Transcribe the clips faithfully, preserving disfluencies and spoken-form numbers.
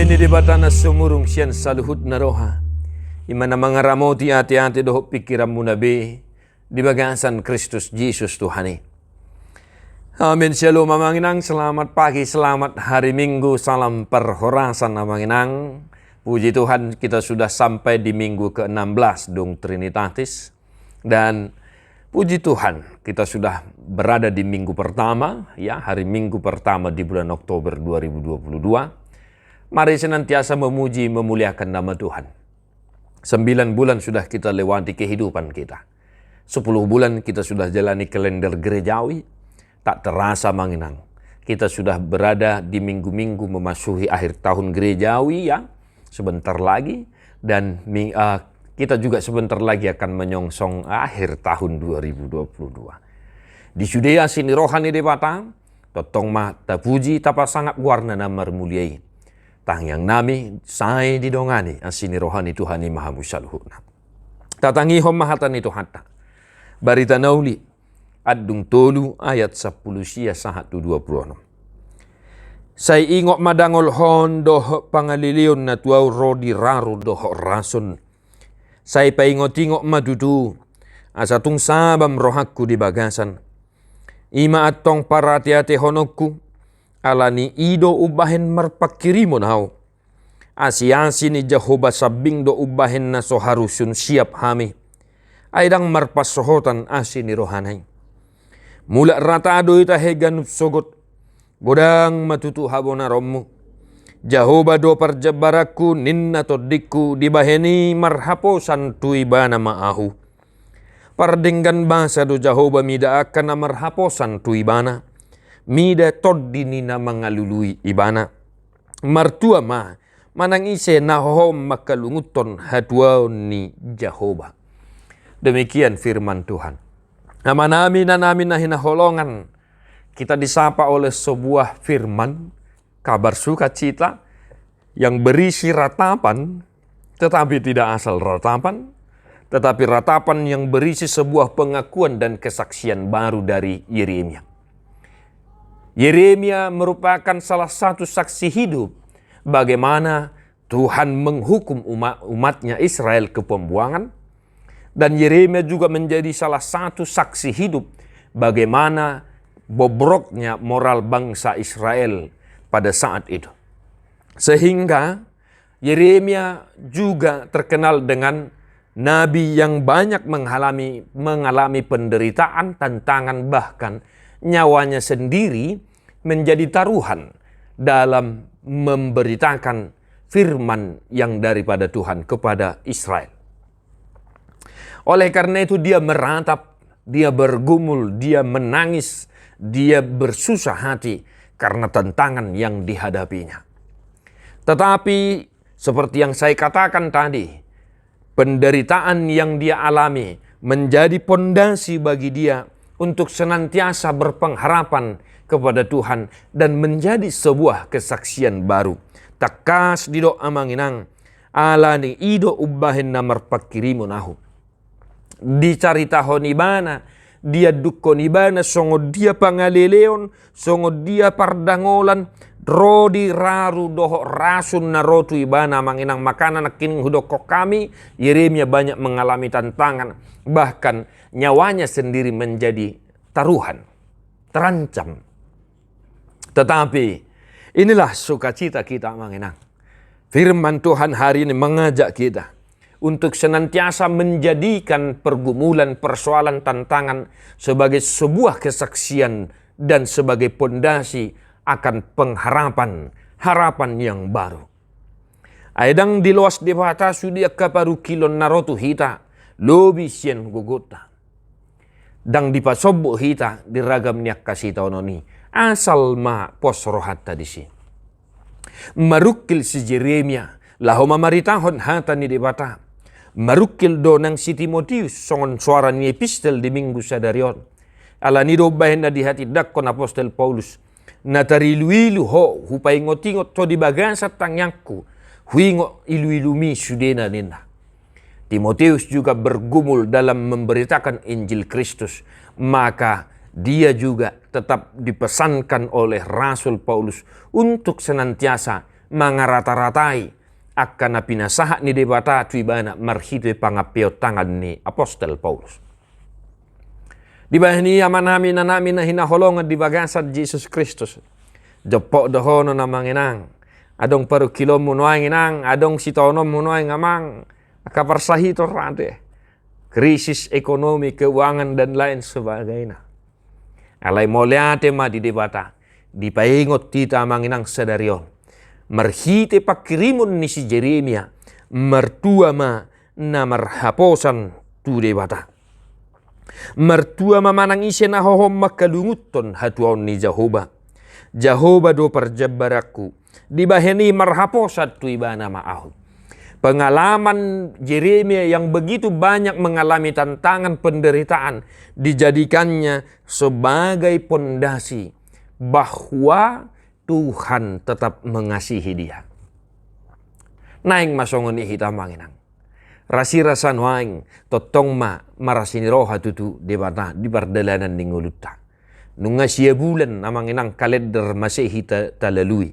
Ni Debata na sumurung sian saluhutna roha, i ma na mangaramoti ateate dohot pingkiranmuna be di bagasan Kristus Jesus Tuhan i. Amin. Syalom amang inang, selamat pagi, selamat hari Minggu, salam parhorasan amang inang. Puji Tuhan, kita sudah sampai di minggu keenam belas dung Trinitatis. Dan puji Tuhan, kita sudah berada di minggu pertama, ya, hari Minggu pertama di bulan Oktober dua ribu dua puluh dua. Mari senantiasa memuji, memuliakan nama Tuhan. Sembilan bulan sudah kita lewati kehidupan kita. Sepuluh bulan kita sudah jalani kalender gerejawi. Tak terasa amang inang, kita sudah berada di minggu-minggu memasuki akhir tahun gerejawi, ya. Sebentar lagi, dan mi-, eh, kita juga sebentar lagi akan menyongsong akhir tahun dua ribu dua puluh dua. Di sude asi ni roha ni Debata, tongtong ma tapuji, tapasangap goarna na marmulia i. Tangiang nami, sai didongani asi ni roha ni Tuhan i ma hamu saluhutna. Tatangihon ma hata ni Tuhanta. Barita na uli, andung tolu ayat sampulu sia sahat tu dua pulu onom. Sai ingot ma dangolhon dohot pangaleleon na tu ahu ro di raru dohot rasun. Sai paingot-ingot ma tutu, asa tung sabam rohangku di bagasan. I ma antong parateatehononku, ala ni i do umbahen marpangkirimon ahu. Asi-asi ni Jahowa sambing do umbahen na so harusun siap hami. Ai ndang marpansohotan asi ni rohana i. Mulak rata do hita he ganup sogot. Godang ma tutu habonaronmu. Jahowa do parjambaranku, ninna tondingku, dibahen i marhaposan tu ibana ma ahu. Pardenggan basa do Jahowa mida angka na marhaposan tu ibana. Mida tondi ni na mangalului ibana. Martua ma, manang ise na hohom mangkalungunhon hatuaon ni Jahowa. Demikian firman Tuhan. Amanami, inanami na hinaholongan, kita disapa oleh sebuah firman, kabar sukacita, yang berisi ratapan, tetapi tidak asal ratapan, tetapi ratapan yang berisi sebuah pengakuan dan kesaksian baru dari Yeremia. Yeremia merupakan salah satu saksi hidup bagaimana Tuhan menghukum uma-, umatnya Israel ke pembuangan, dan Yeremia juga menjadi salah satu saksi hidup bagaimana bobroknya moral bangsa Israel pada saat itu. Sehingga Yeremia juga terkenal dengan nabi yang banyak mengalami, mengalami penderitaan, tantangan, bahkan nyawanya sendiri menjadi taruhan dalam memberitakan firman yang daripada Tuhan kepada Israel. Oleh karena itu, dia meratap, dia bergumul, dia menangis, dia bersusah hati karena tantangan yang dihadapinya. Tetapi, seperti yang saya katakan tadi, penderitaan yang dia alami menjadi pondasi bagi dia untuk senantiasa berpengharapan kepada Tuhan dan menjadi sebuah kesaksian baru. Tangkas didok amang inang, ala ni i do umbahen na marpangkirimon ahu. Dicaritahon ibana, diandukhon ibana songon dia pangaleleon, songon dia pardangolan, ro di raru dohot rasun na ro tu ibana amang inang. Makana nangkin hudokhon hami, Yeremia banyak mengalami tantangan, bahkan nyawanya sendiri menjadi taruhan, terancam. Tetapi inilah sukacita kita amang inang. Firman Tuhan hari ini mengajak kita untuk senantiasa menjadikan pergumulan, persoalan, tantangan sebagai sebuah kesaksian dan sebagai pondasi akan pengharapan, harapan yang baru. Ai ndang diloas Debata sude angka parungkilon na ro tu hita, lobi sian gogonta. Ndang dipasombu hita di ragam ni angka sitaonon i, asal ma pos rohanta disi. Marungkil si Jeremia laho mamaritahon hata ni Debata. Marungkil do nang si Timotius songon soara ni epistel di minggu sadari on. Ala ni do umbahen na dihatindanghon apostel Paulus, na tariluilu ho, hupaingotingot ho di bagasan tangiangku, huingot iluilumi sudena ninna. Timotius juga bergumul dalam memberitakan Injil Kristus, maka dia juga tetap dipesankan oleh Rasul Paulus untuk senantiasa mangarata-ratai angka na pinasahat ni Debata tu ibana marhite pangampeon tangan ni apostel Paulus. Dibahen i, amanami, inanami na hinaholongan di bagasan Jesus Kristus, jompok dohonon, amang inang. Adong parungkilonmu nuaeng, inang, adong sitaononmu nuaeng, amang. Angka parsahiton rade, krisis ekonomi, keuangan, dan lain sebagainya. Alai mauliate ma di Debata, dipaingot hita, amang inang, sadari on marhite pangkirimon ni si Jeremia, martua ma na marhaposan tu Debata. Martua ma manang ise na hohom mangkalungunhon hatuaon ni Jahowa. Jahowa do parjambaranku, dibahen i marhaposan tu ibana ma ahu. Pengalaman Jeremia yang begitu banyak mengalami tantangan penderitaan dijadikannya sebagai pondasi bahwa Tuhan tetap mengasihi dia. Naeng ma songon i hita, amang inang. Rasirasa nuaeng, tongtong ma marasi ni roha tutu Debata di pardalanan ni ngolunta. Nunga sia bulan, amang inang, kalender Masehi ta-, talalui.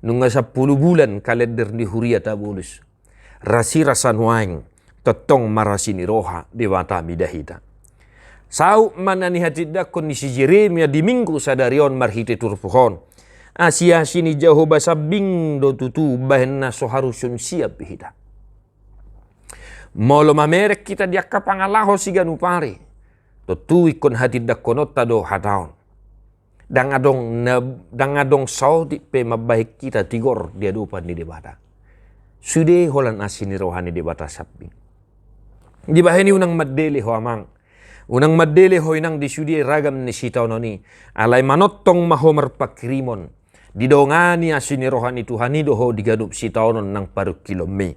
Nunga sampulu bulan kalender ni huria tabolus. Rasirasa nuaeng, tongtong marasi ni roha Debata mida hita. Saut ma na nihatindangkon ni si Jeremia di Minggu sadari on marhite turpuk on. Asi-asi ni Jahowa sambing do tutu bahen na so haruson siap hita. Molo mamereng hita di angka pangalaho siganup ari, tontu ingkon hatindangkononta do hata on. Ndang adong na, ndang adong saotik pe mambahen hita tigor di adopan ni Debata. Sude holan asi ni roha ni Debata sambing. Dibahen i unang mandele ho, amang. Unang mandele ho, inang, di sude ragam ni sitaonon i. Alai manongtong ma ho marpangkirimon. Didongani asi ni roha ni Tuhan i do ho di ganup sitaonon nang parungkilonmi.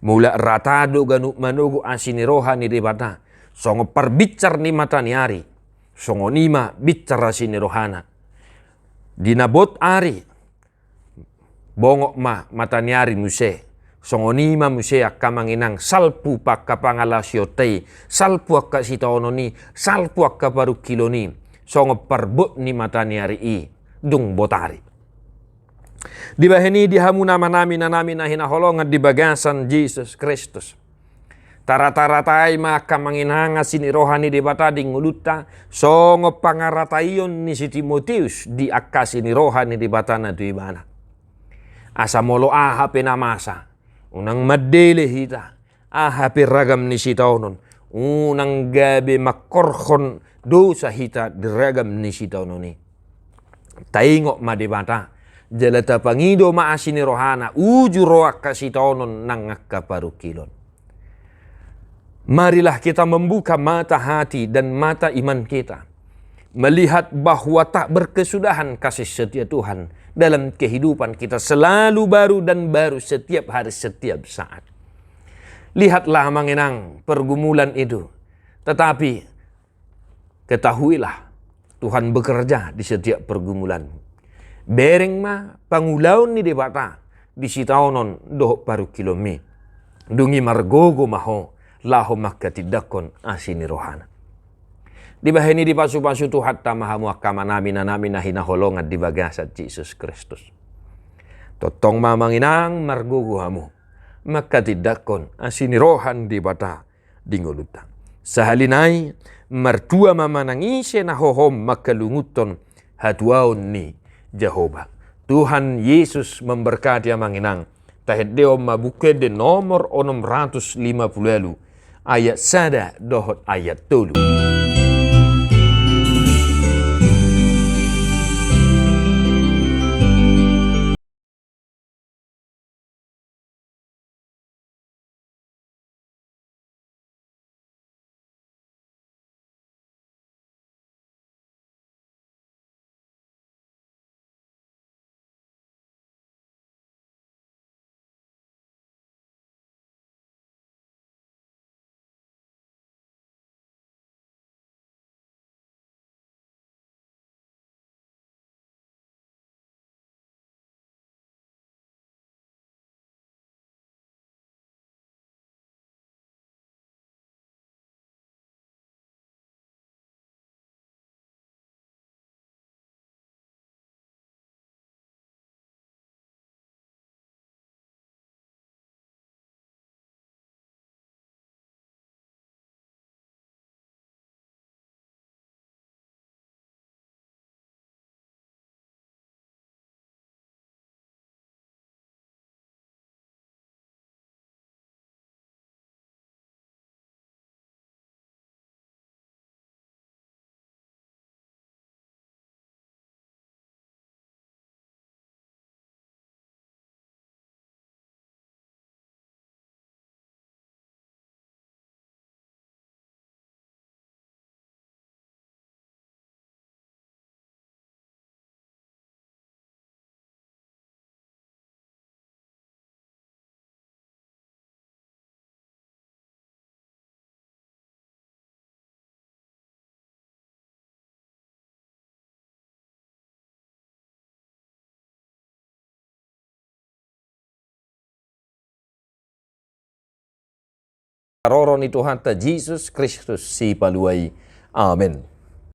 Mulak rata do ganup manogot asi ni roha ni Debata, songon parbinsar ni mata ni ari, songon i ma binsar asi ni rohana. Di na bot ari, bongot ma mata ni ari muse, songon i ma muse, angka amang inang, salpu angka pangalaosionta i, salpu angka sitaonon i, salpu angka parungkilon i, songon parbot ni mata ni ari i, dung bot ari. Dibahen i, di hamu amanami, inanami na hinaholongan di bagasan Jesus Kristus, tarata-ratai ma angka, amang inang, asi ni roha ni Debata di ngolunta, songon pangarataion ni si Timoteus di angka asi ni roha ni Debata na tu ibana. Asa molo aha pe na masa, unang mandele hita, aha pe ragam ni sitaonon, unang gabe mangkorhon dosa hita di ragam ni sitaonon i. Taingot ma Debata, jala tapangido ma asi ni rohana, uju ro angka sitaonon nang angka parungkilon. Marilah kita membuka mata hati dan mata iman kita, melihat bahwa tak berkesudahan kasih setia Tuhan dalam kehidupan kita, selalu baru dan baru setiap hari, setiap saat. Lihatlah, amang inang, pergumulan itu. Tetapi ketahuilah, Tuhan bekerja di setiap pergumulanmu. Bereng ma pangulaon ni Debata di sitaonon dohot parungkilonmi. Dung i margogo ma ho laho mangkatindangkon asi ni rohana. Dibahen i dipasu-pasu Tuhanta ma hamu angka amanami, inanami na hinaholongan di bagasan Jesus Kristus. Tongtong ma, amang inang, margogo hamu mangkatindangkon asi ni roha ni Debata di ngolunta. Sahali nai, martua ma manang ise na hohom mangkalungunhon hatuaon ni Jahowa. Tuhan Yesus memberkati, amang inang. Tahendehon ma Buku Ende nomor onom ratus lima pulu ualu, ayat sada dohot ayat tolu. haroro ni Tuhanta Jesus Kristus Sipalua i. Amen.